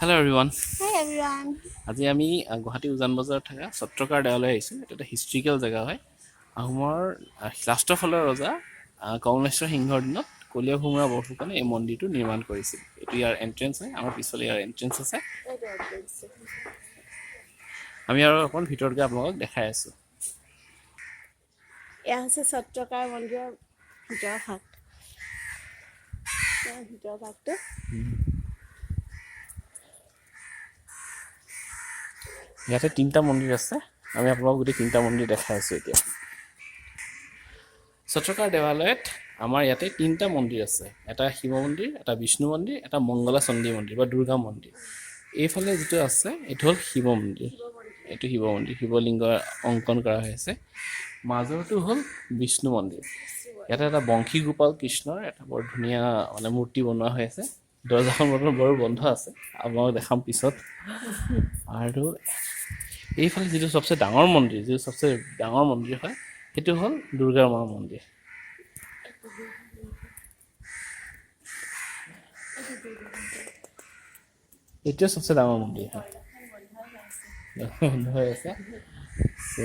Hello everyone. Hi everyone. আজি আমি গুৱাহাটী উজান বজাৰত থকা সত্ৰকাৰ দেৱালয় আহিছোঁ। এইটো এটা হিষ্ট্ৰিকেল জেগা হয়। আহোমৰ লাষ্টৰ ফালৰ ৰজা কমলেশ্বৰ সিংহৰ দিনত কলীয়া ভোমোৰা বৰফুকনে এই মন্দিৰটো নিৰ্মাণ কৰিছিল। এইটো ইয়াৰ এণ্ট্ৰেঞ্চ হয়। আমাৰ পিছফালে ইয়াৰ এণ্ট্ৰেঞ্চ আছে। আমি আৰু অকণ ভিতৰত গৈ আপোনালোকক দেখাই আছোঁ। এয়া হৈছে সত্ৰকাৰ মন্দিৰৰ ভিতৰৰ ভাগ। ইয়াৰ ভিতৰৰ ভাগটো। ইয়াতে তিনিটা মন্দিৰ আছে। আমি আপোনালোকক গোটেই তিনিটা মন্দিৰ দেখাই আছোঁ এতিয়া। সত্ৰকাৰ দেৱালয়ত আমাৰ ইয়াতে তিনিটা মন্দিৰ আছে। এটা শিৱ মন্দিৰ, এটা বিষ্ণু মন্দিৰ, এটা মংগলা চণ্ডী মন্দিৰ বা দুৰ্গা মন্দিৰ। এইফালে যিটো আছে, এইটো হ'ল শিৱ মন্দিৰ। এইটো শিৱ মন্দিৰ, শিৱলিংগ অংকন কৰা হৈ আছে। মাজৰটো হ'ল বিষ্ণু মন্দিৰ। ইয়াতে এটা বংশী গোপাল কৃষ্ণৰ এটা বৰ ধুনীয়া মানে মূৰ্তি বনোৱা হৈ আছে। দৰ্জাখন বৰ্তমান বৰ বন্ধ আছে, আপোনালোকক দেখাম পিছত। আৰু এইফালে যিটো চবচে ডাঙৰ মন্দিৰ, যিটো চবচে ডাঙৰ মন্দিৰ হয়, সেইটো হ'ল দুৰ্গা মা মন্দিৰ। এইটোৱে চবচে ডাঙৰ মন্দিৰ হয়, বন্ধ হৈ আছে। So,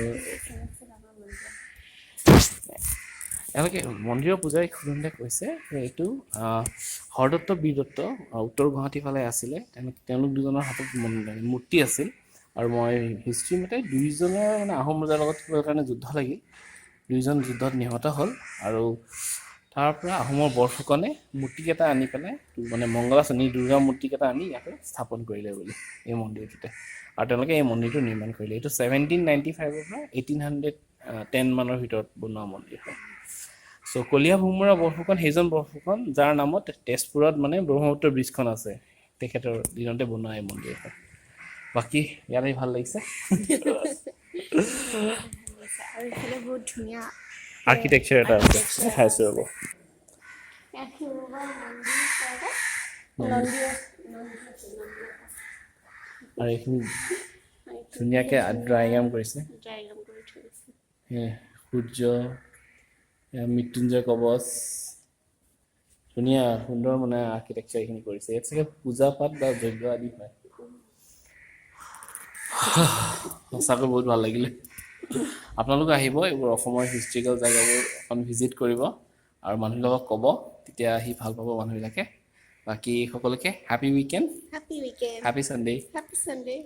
এওঁলোকে মন্দিৰৰ পূজাৰীক সোধোতে কৈছে যে এইটো হৰদত্ত বীৰদত্ত উত্তৰ গুৱাহাটীৰ ফালে আছিলে। তেওঁলোক দুজনৰ হাতত মূৰ্তি আছিল আৰু মই হিষ্ট্ৰী মতে দুইজনৰ মানে আহোম ৰজাৰ লগত কিবা কাৰণে যুদ্ধ লাগিল, দুইজন যুদ্ধত নিহত হ'ল আৰু তাৰ পৰা আহোমৰ বৰফুকনে মূৰ্তিকেইটা আনি পেলাই, মানে মংগলাচনী দুৰ্গা মূৰ্তিকেইটা আনি ইয়াতে স্থাপন কৰিলে বুলি এই মন্দিৰটোতে, আৰু তেওঁলোকে এই মন্দিৰটো নিৰ্মাণ কৰিলে। এইটো 1795ৰ পৰা 1810 মানৰ ভিতৰত বনোৱা মন্দিৰ হয়। চ' কলীয়া ভোমোৰা বৰফুকন সেইজন বৰফুকন যাৰ নামত তেজপুৰত মানে ব্ৰহ্মপুত্ৰ ব্ৰিজখন আছে, তেখেতৰ দিনতে বনোৱা এই মন্দিৰ হয়। বাকী ইয়াত আহি ভাল লাগিছে। আৰু এইফালে বহুত ধুনীয়া আৰ্কিটেকচাৰ এটা আছে, দেখাইছোঁ ৰ'ব। ইয়াত শিৱ বাবাৰ মন্দিৰ আছে, নন্দী আছে, নন্দী আছে, নন্দী আছে। আৰু এইখিনি ধুনীয়াকৈ ড্ৰাইগ্ৰাম কৰিছে। ডায়েগ্ৰাম কৰি থৈ দিছে। সূৰ্য, এয়া মৃত্যুঞ্জয় কৱচ, ধুনীয়া সুন্দৰ মানে আৰ্কিটেকচাৰ এইখিনি কৰিছে। ইয়াত চাগে পূজা পাত বা যজ্ঞ আদি হয়। সঁচাকৈ বহুত ভাল লাগিলে। আপোনালোক আহিব, এইবোৰ অসমৰ হিষ্ট্ৰিকেল জেগাবোৰ অকণ ভিজিট কৰিব আৰু মানুহবিলাকক ক'ব, তেতিয়া আহি ভাল পাব মানুহবিলাকে। বাকী সকলোকে happy weekend. Happy weekend. Happy Sunday. Happy Sunday.